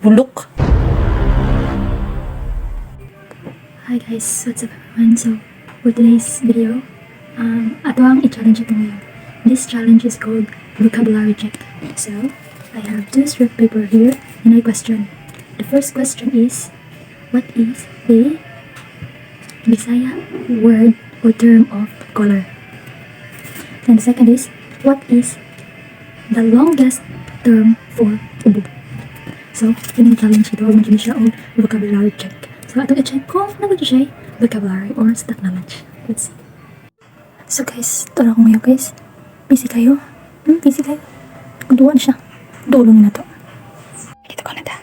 Bulok. Hi guys, what's up everyone? So, for today's video, ato ang i-challenge ito ngayon. This challenge is called Vocabulary Check. So, I have two strip paper here and a question. The first question is, what is the Bisaya word or term of color? And the second is, what is the longest term for ubo? So, yun ang challenge ito. Medyo siya og vocabulary check. So, atong i-check kung naa ba siya vocabulary or stock knowledge. Let's see. So guys, tara ko ngayon, guys. Busy kayo? Busy kayo? Duwa na siya. Dulo na to. Dito ko na ta.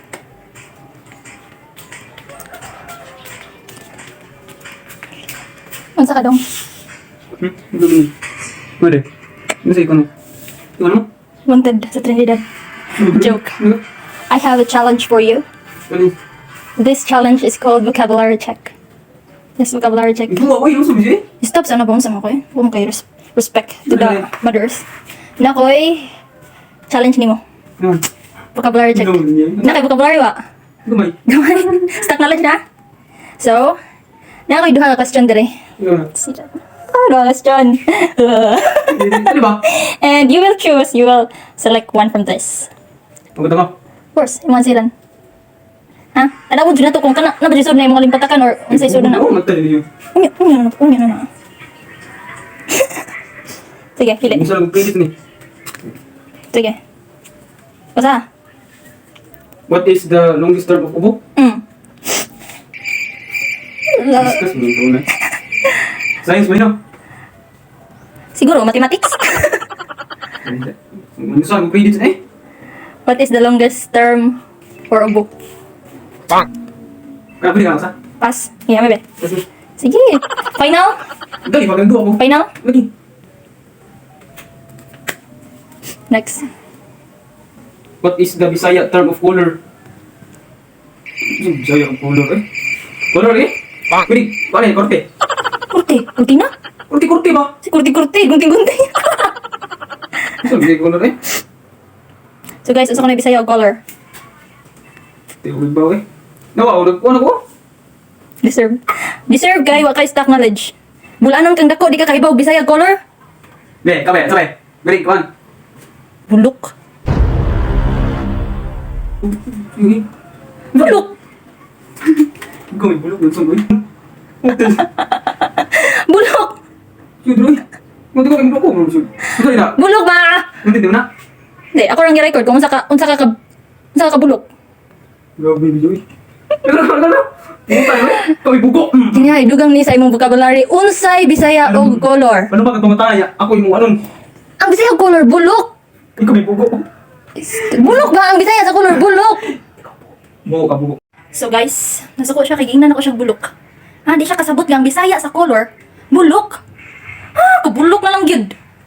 Unsa ka dong? Gumi. Pwede. Ano sa ikaw? Ikaw ano? Wanted sa Trinidad. Joke. Ano? I have a challenge for you. Ano? This challenge is called vocabulary check. Yes, vocabulary check. Ikaw ako, yung sumisi? Stop sa ano ba unsa mo ko eh? Huwag mo kayo respect to the Ano? mothers. Nakoy challenge nimo. Ano? Vocabulary check. Ano niya? Na kay vocabulary wa. Gamay. Gamay. Stock knowledge na. So, na koy duha ka question dire. Ikaw na. See that? Ah, duha ka question. Ano ba? And you will choose, you will select one from this. Maganda ka. Of course, imong silan. Ha? Ana mo na to kung kana na ba jud na imong kalimpatakan or unsay sud na. Oo, magtali niyo. Unya, unya na, unya na na. Sige, pili. Gusto lang credit ni. Sige. Basta. What is the longest term of ubo? Discuss mo ito na. Science mo yun. Siguro, mathematics. Gusto lang credit eh. What is the longest term for a book? Kaya pwede ka lang sa? Pass. Yeah, maybe. Kasi, Sige. Final? dali, magando ako. Final? Lagi. Next. What is the Bisaya term of color? Ano Bisaya ang color eh? Color eh? Pwede, paano yun? Korte. Kurti. Kurti na? Korte, korte ba? Si kurti kurti. Gunting gunting. Ano Bisaya color eh? So guys, usa ko na Bisaya og color. Di ko ba eh? Nawa, ano ko? Ano ko? Deserve. Deserve kay wa kay stock knowledge. Bulanon kang dako di ka kahibaw Bisaya color. Be, kabe, sabi. Beri, kawan. Bulok. Sige. Bulok. Ikaw may bulok, gusto ko eh. Bulok. Sige, droy. Hindi ko kay bulok ko. Gusto na. Bulok ba? Hindi na. Hindi, ako lang gi-record kung unsa ka kabulok. Grabe, Joy. Ano, ano, ano? Puta, eh. Ikaw may bugok. Kini dugang ni sa imong vocabulary unsay Bisaya og color. Ano ba katong tayo? Ako yung anon. Ang Bisaya og color bulok. Ikaw may bugok. Bulok ba ang Bisaya sa color bulok? Bugok ka, bugok. So guys, nasuko siya kay gingnan ako siyang bulok. Ha, di siya kasabot nga ang Bisaya sa color bulok. Ha, kabulok na lang gyud.